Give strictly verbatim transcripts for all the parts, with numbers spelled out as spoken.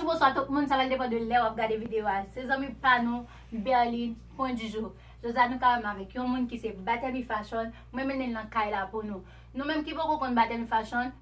Bonswa tout moun, sa pral depann de lè w ap gade videyo a. Se zanmi pa nou, Berline, pwen di jou. Jodi a nou ka wè m avèk yon moun ki se Bathelmy Fashion, mwen mennen l nan kay la pou nou. Nou menm ki poko konn Bathelmy Fashion,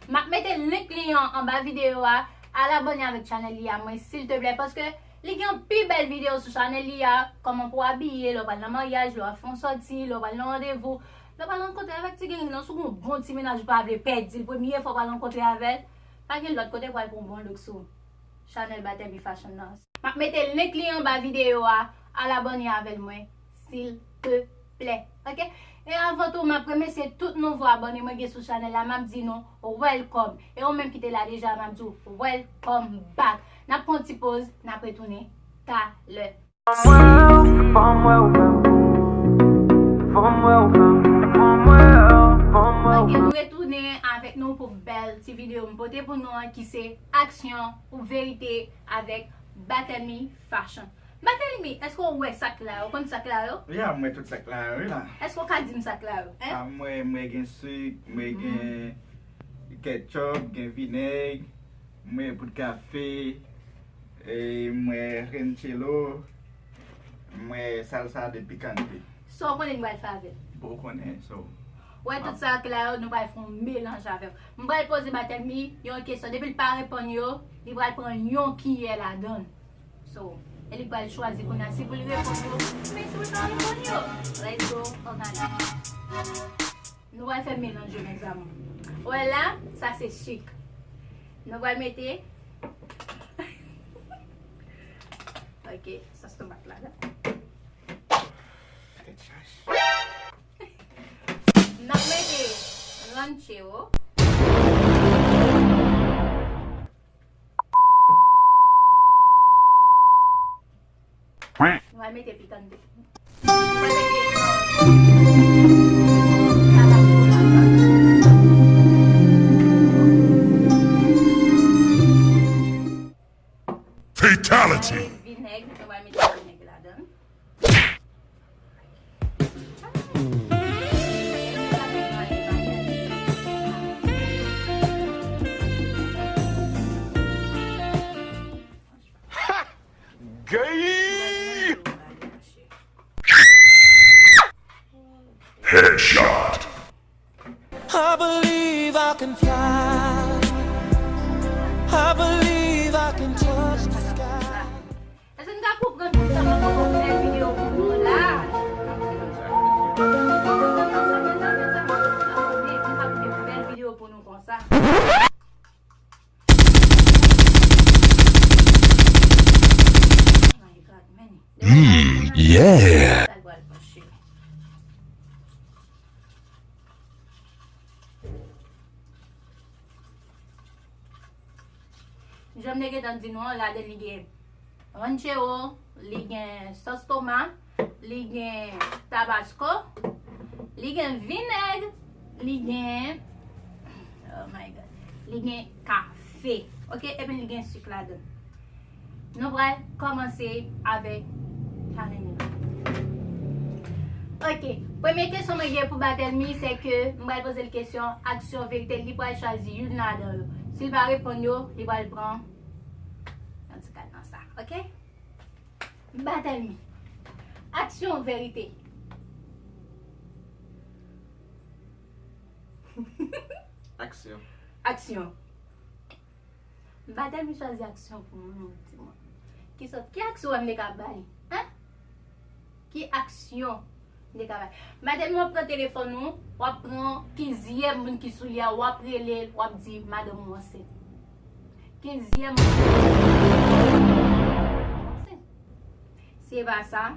m ap mete link li an anba videyo a, al abòne avèk chanèl li a mwen, silteplè, paske li gen yon pi bèl videyo sou chanèl li a, kòman pou w abiye, lè w pral nan maryaj, lè w ap fè yon sòti, lè w pral nan randevou, lè w pral rankontre avèk ti geng nan, si w gen yon bon ti mennaj ou pa vle pèdi l, premye fwa w pral rankontre avè l, pa gen lòt kote pou w al pran yon bon look sou chanèl Bathelmy Fashion nan. M ap mete link li anba videyo a, al abòne avè l mwen, silteplè. Oke? E avan tou, m ap remèsye tout nouvo abòne mwen gen sou chanèl la, m ap di nou welcome. E ou menm ki te la deja, m ap di w welcome back. N ap pran yon ti poz, n ap retounen talè. Fò m wè w, fò m wè w, fò m wè w, fò m wè w, fò m wè w. Oke, nou retounen avèk nou pou bèl ti videyo m pote pou nou an ki se aksyon ou verite avèk Bathelmy Fashion. Bathelmy, èske w wè sak la yo? Ou konn sak la yo? Ya, m wè tout sak la yo, wi la. Èske w ka di m sak la yo? Hein? Ah, m wè, m wè gen sik, m wè gen ketchup, gen vinèg, m wè poud kafe, e m wè ranchero, m wè salsa de picante. Sa w konnen m pral fè avè l? Bon, ou konnen, so. Wè, tout sa k la yo, nou pral fè yon melanj avè l. M pral poze Bathelmy yon kesyon. Depi l pa reponn yo, li pral pran yon kiyè ladan l. So, e li pral chwazi kounye a si pou l reponn yo, men si pou l pa reponn yo. Let's go, on ale. Nou pral fè melanj yo, mes amours. Wè la, sa se sik. Nou pral mete, ok, sòs tomat ladan. Tèt chaje. N ap mete ranchero. Nou va mete pikante. Nou va mete, euh, tabasco ladan. Fatality. Vinèg, nou va mete vinèg ladan. Gay! Headshot. I believe I can fly. I believe I can touch the sky. Èske n ka konprann poukisa mwen poko fè videyo pou nou la? Mwen ka fè bèl videyo pou nou konsa. Oh my God, man. Mm, yeah. Jan m te gentan di nou an, ladan li gen ranchero, li gen sòs tomat, li gen tabasco, li gen vinèg, li gen, oh my God, li gen kafe, ok, epi li gen sik ladan. Nou pral kòmanse avèk challenge la. Ok, premye kesyon mwen gen pou Bathelmy, se ke m pral poze l kesyon aksyon verite, li pral chwazi youn ladan yo. Si l pa reponn yo, li pral pran yon ti kat nan sa, ok? Bathelmy. Aksyon verite. Aksyon. Aksyon. Bathelmy chwazi aksyon pou mwen, di mwen. Ki sòt, ki aksyon m te ka bay? Hein? Ki aksyon m te ka bay? Bathelmy, w ap pran telefòn ou, w ap pran kenzyèm moun ki sou li a, w ap rele l, w ap di madanm ou ansent. Kenzyèm moun ki sou li a, w ap di madanm ou ansent. Si e pa sa,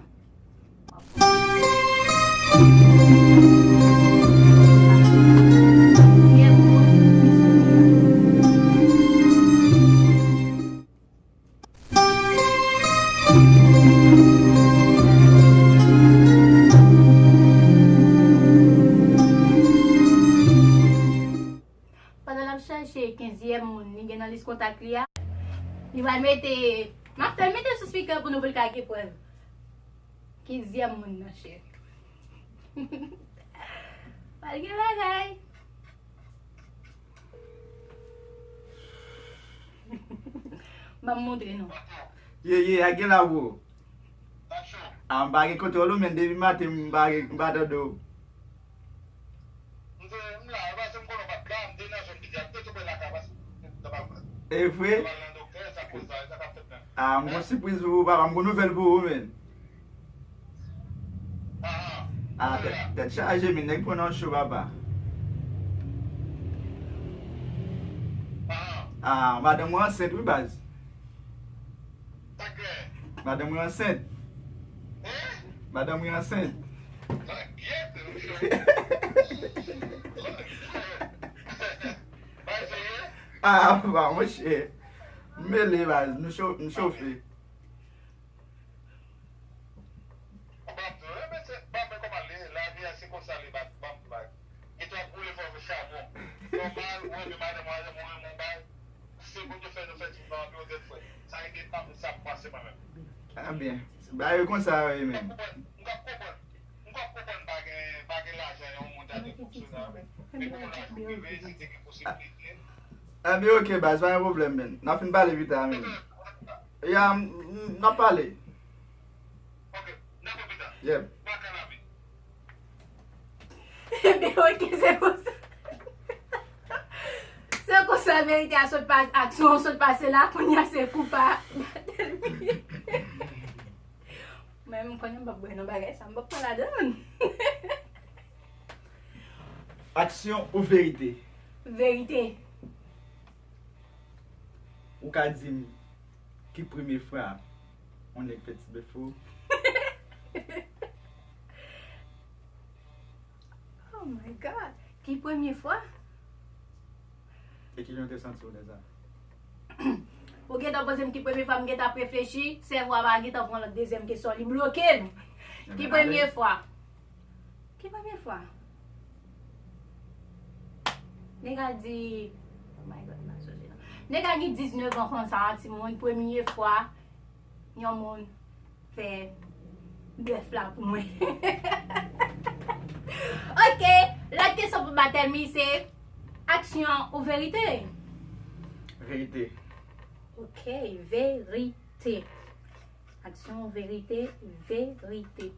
pandan l ap chèche kenzyèm moun li gen nan lis kontak li a, li pral mete, m ap fè l mete sou speaker pou nou, pou l ka gen prèv. Kenzyèm moun nan, cheri. Pral gen bagay. M Ban m montre nou. Ye, ye, a gen la, bro. A, m pa gen kontwòl ou, men depi maten, m pa gen, m pa tande w. E vre? A, m gon sipriz pou ou, papa, m gon nouvèl pou ou, men. A, tèt, tèt chaje, men nèg pran nan cho, papa. A, madanm ou ansent, wi, baz. Madanm ou ansent. Madanm ou ansent. A, papa, monchè. M mele, baz. Nou cho-, nou chofe. Ou pa pè, men se, pa pè kòman li ye, lavi a se konsa li, ba, ba, ba. Gen tan pou leve avèk chabon. Nòmal, ou renmen madanm, madanm ou renmen w bay. Se Bondye fè nou fè timoun nan anpil tèt frè. Sa rete pa sa pou pase mwen menm. A byen. Bagay yo konsa yo ye menm. M p ap konprann, m p ap konprann, m p ap konprann pa gen, pa gen lajan yon moun ta dwe fonksyone avè. Men bon, lajan prive, si te gen posiblite. A byen, ok, baz, pa gen pwoblèm, men. N ap fin pale pita, men. Ya, m, m, n ap pale. Ok, n ap wè pita. Yep. Baka lavi. Ebyen, ok, se konsa. Se konsa verite a sot pase, aksyon an sot pase la, kounya se kou pa Batelmi. Mwen, m konnen m p ap bwè nan bagay sa, m p ap pran ladan l. Aksyon ou verite? Verite. Ou ka di m ki premye fwa yon nèg fè ti bèf ou? Oh my God! Ki premye fwa? E kijan w te santi w lè sa? Ou gentan poze m ki premye fwa, m gentan ap reflechi, sèvo a pa gentan pran lòt dezyèm kesyon, li bloke m. Ki premye fwa? Ki premye fwa? Nèg la di, oh my God, m pa sonje non. Nèg la gen diznèf an konsa, yon timoun, premye fwa yon moun fè bèf la pou mwen. Ok, lòt kesyon pou Batelmi se aksyon ou verite? Verite. Ok, verite. Aksyon, verite, verite.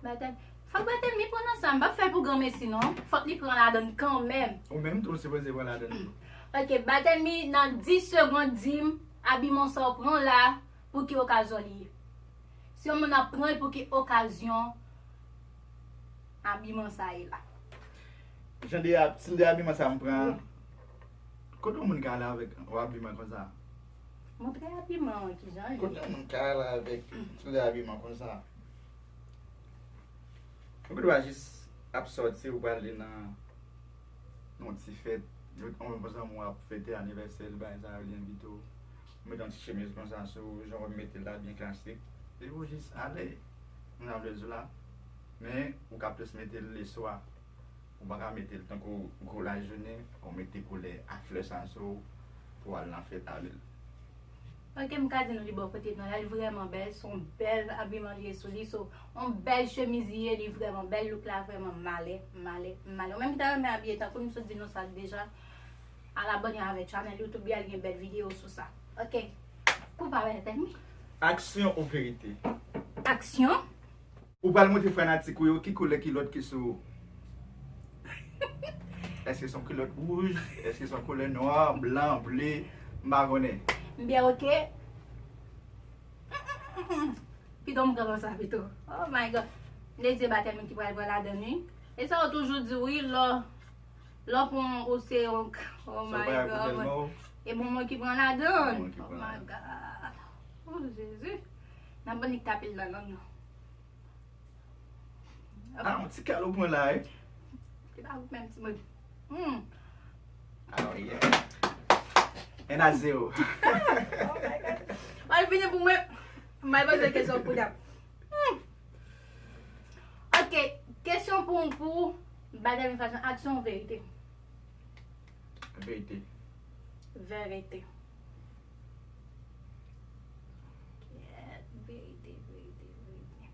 Batelmi, fòk Batelmi pran nan sa. M p ap fè l pou granmesi non. Fòk li pran ladan l kanmenm. Ou menm tou, ou sipoze pran ladan l tou. Ok, Batelmi, nan dis segonn, di m abiman sa w pran la, pou ki okazyon li ye. Si yon moun ap pran l, pou ki okazyon abiman sa ye la? Jan de ab-, stil de abiman sa m pran. Wi. Kote yon moun ka ale avèk yon abiman konsa? Montre abiman an, kijan li ye. Kote yon moun ka ale avèk stil de abiman konsa? Ou gen dwa jis ap sòti, ou prale nan, nan yon ti fèt, yon, yon zanmi w ap fete anivèsè l, bagay sa yo, li envite w. Ou mete yon ti chemiz konsa sou ou, jan w mete l la, byen klasik. Epi ou jis ale, moun ap lèz ou la. Men, ou ka plis mete l leswa. Ou pa ka mete l tankou gwo lajounen, ou mete koulè a flè sa sou ou pou w al nan fèt avè l. Ok, m ka di nou li bò kote m nan la, li vrèman bèl, se yon bèl abiman li ye sou li, so, yon bèl chemiz li ye, li vrèman bèl, look la vrèman malè, malè, malè. Ou menm ki ta renmen abiye tankou m, m sot di nou sa deja, al abòne avèk channel YouTube, y al gen bèl videyo sou sa. Ok, kou pa wè tèt mi. Aksyon ou verite? Aksyon. Ou pral montre fanatik ou yo ki koulè kilòt ki sou ou. Èske se yon kilòt wouj? Èske se yon koulè nwa, blan, ble? M pa konnen. M byen oke. Pito m pran sa pito. Oh my God. M te di e Batelmi ki pral pran ladan l wi. E sa yo toujou di wi, lè w, lè w pran ou se yon, oh my God. E bon mwen ki pran ladan l. Oh my God. Oh Jezi. Nan bann li k tape l nan lang nan. Ah, yon ti kal ou pran la, wi. Li pa gout menm timoun. Hmm. Ah, yeah. Un à zéro. Oh my God. Mwen vini pou mwen. Mwen poze kesyon pou dam. Hmm. Ok, kesyon pou, pou Batelmi Fashion, aksyon ou verite? Verite. Verite. Kèt, verite, verite, verite.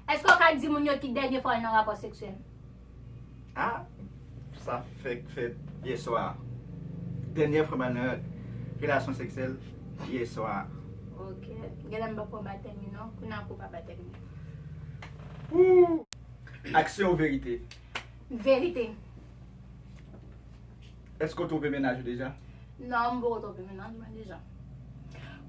Èske w ka di moun yo ki dènye fwa w nan rapò seksyèl? Ah, sa fèk fèt yè swa. Dènye fwa m al nan, Relasyon seksyèl yè swa. Ok. Genlè m pa pran batèmi non. Kounye a kou pa batèmi. Woo! Aksyon ou verite? Verite. Èske w twonpe mennaj ou deja? Non, m poko twonpe mennaj mwen deja.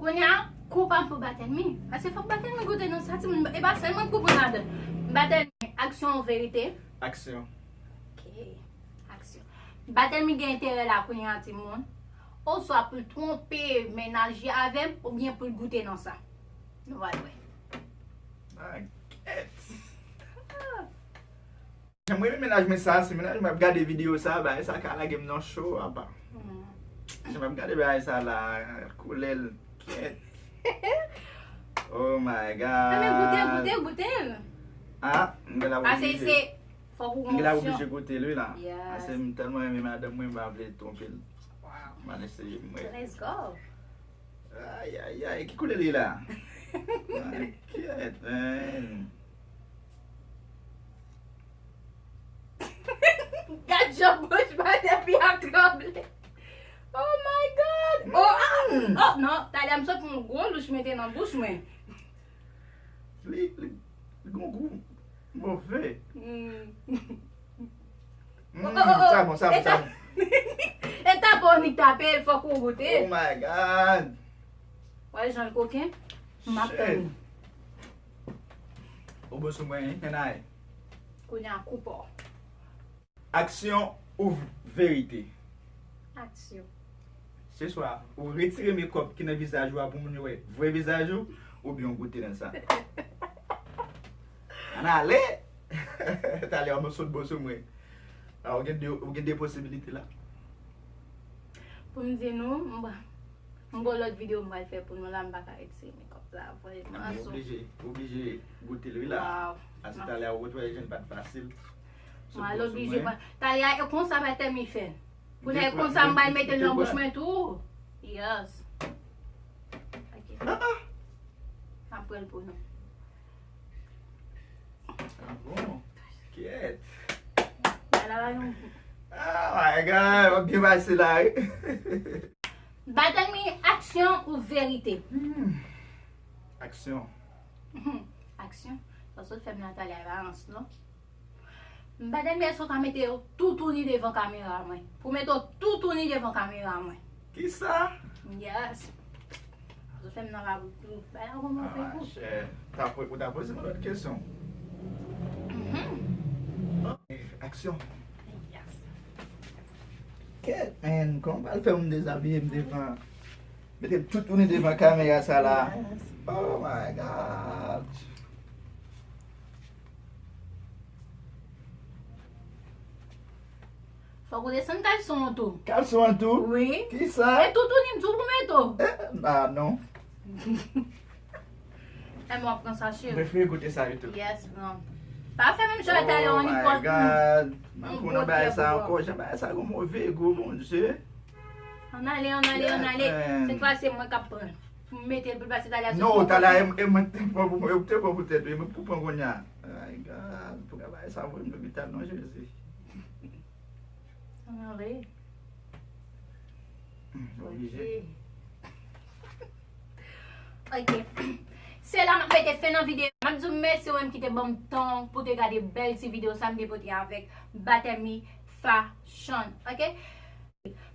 Kounye a, kou pa m pou batèmi. Paske fòk batèmi goute nan sa, timoun. E pa sèl mwen k pou pran ladan. Batèmi, aksyon ou verite? Aksyon. Ok. Aksyon. Batèmi gen enterè la kounye a, timoun. Oswa pou l twonpe mennaj li avè m, oubyen pou l goute nan sa. Nou va wè. Ah, kèt. Jan m renmen mennaj mwen sa, si mennaj mwen ap gade videyo sa, bagay sa ka lage m nan cho apa. Jan m ap gade bagay sa la, koulè l kèt. Oh my God. Anben goute, goute, goute l. Ah, m gen la Pase oblije. Se fòk ou M gen la gen opsyon. Oblije goute l wi la. Yes. Pase m tèlman renmen madanm mwen, m pa vle twonpe l. Wow. M al eseye m wè. Let's go. Ay, ay, ay, ki koulè li la? Ay, kèt, man. Gad jan bouch batèmi ap tranble. Oh my God. Oh, ah, oh, non, talè m sot yon gwo louch mete nan bouch mwen. Li, li, li gon gou move. Hmm. Mm, sa bon, sa bon, sa bon. E tape w nik tape l, fòk ou goute. Oh my God. Wè jan l koken? M ap tann. Ou bon sou mwen, hein, Kenay? Kounye a koupe w. Aksyon ou verite? Aksyon. Se swa ou retire mekòp ki nan vizaj ou a pou moun yo wè vrè vizaj ou, oubyen ou goute nan sa. Ann ale! Talè w ap sot bon sou mwen. Ah, ou gen de, ou gen de posibilite la. Pou m di nou, m pa, m gon lòt videyo m pral fè pou nou la, m pa ka retire mekòp la, vrèman. Ou oblije, ou oblije goute l wi la. Wow. Paske talè ou wè jan l pa t fasil. Mwen al oblije pran. Talè e konsa batèmi fè. Pou lè konsa m pral mete l nan bouch mwen tou. Yes. Ok. Ah, ah. M ap pran l pou nou. Ah bon? Kèt. Gade la nou. Oh my God, w ap byen pase la wi. Batèmi, aksyon ou verite? Hmm. Aksyon. Aksyon. Sa sot fè m nan talè a pa rans non. M pa tande èske w ka mete yo toutouni devan kamera mwen. Pou mete yo toutouni devan kamera mwen. Kisa? Yes. Ou fè m nan labout tou. Bay la gon move Ah, gou. chè. Ta pou, ou ta poze mwen lòt kesyon. Mhm. Aksyon. Yes. Kèt, man. Kòman pral fè m dezabiye m devan. Mete m toutouni devan kamera sa la. Yes. Oh my God. Fòk ou desann kalson an tou. Kalson an tou? Wi. Kisa? E toutouni m tou pou mete w. Eh, ah, non. E mwen pran sa cheri. Prefere goute sa yo tou. Yes, non. Pa fè menm jan talè an Oh my nipòt. God. M Yon konnen gwo bagay tèt sa pou ankò. Jan bagay sa gon move gou, Bondye. Ann ale, ann ale, ann ale. Man. Sèt fwa se mwen k ap pran. Pou m mete l pou l pase talè a sou Non, fon talè a, kòm. e, e mwen te pran pou mwen, ou te pran pou tèt ou, e mwen pou pran kounye a. Ay, God, pou bagay sa voye m lopital non, Jezi. Ann ale. Oblije. Ok. Se la m ap mete fen nan videyo. M ap di w mèsi ou menm ki te ban m tan pou te gade bèl ti videyo sa m te pote avèk Batèmi Fashion. Ok?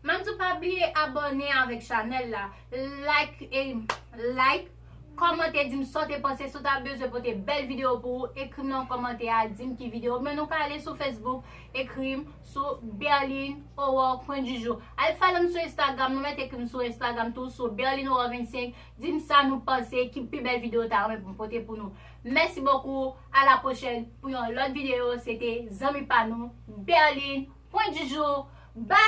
M ap di w pa bliye abòne avèk chanèl la. Like, e, like, kòmante, di m sa w te panse, si w ta bezwen pote bèl videyo pou ou, ekri m nan kòmantè a, di m ki videyo. Men nou ka ale sou Facebook, ekri m sou Berline Aurore Point du Jour. Al follow m sou Instagram, nou mèt ekri m sou Instagram tou, sou Berline Aurore vennsenk. Di m sa nou panse, ki pi bèl videyo w ta renmen pou m pote pou nou. Mèsi bokou, a la pwochèn pou yon lòt videyo. Se te zanmi pa nou, Berline Point du Jour. Bye!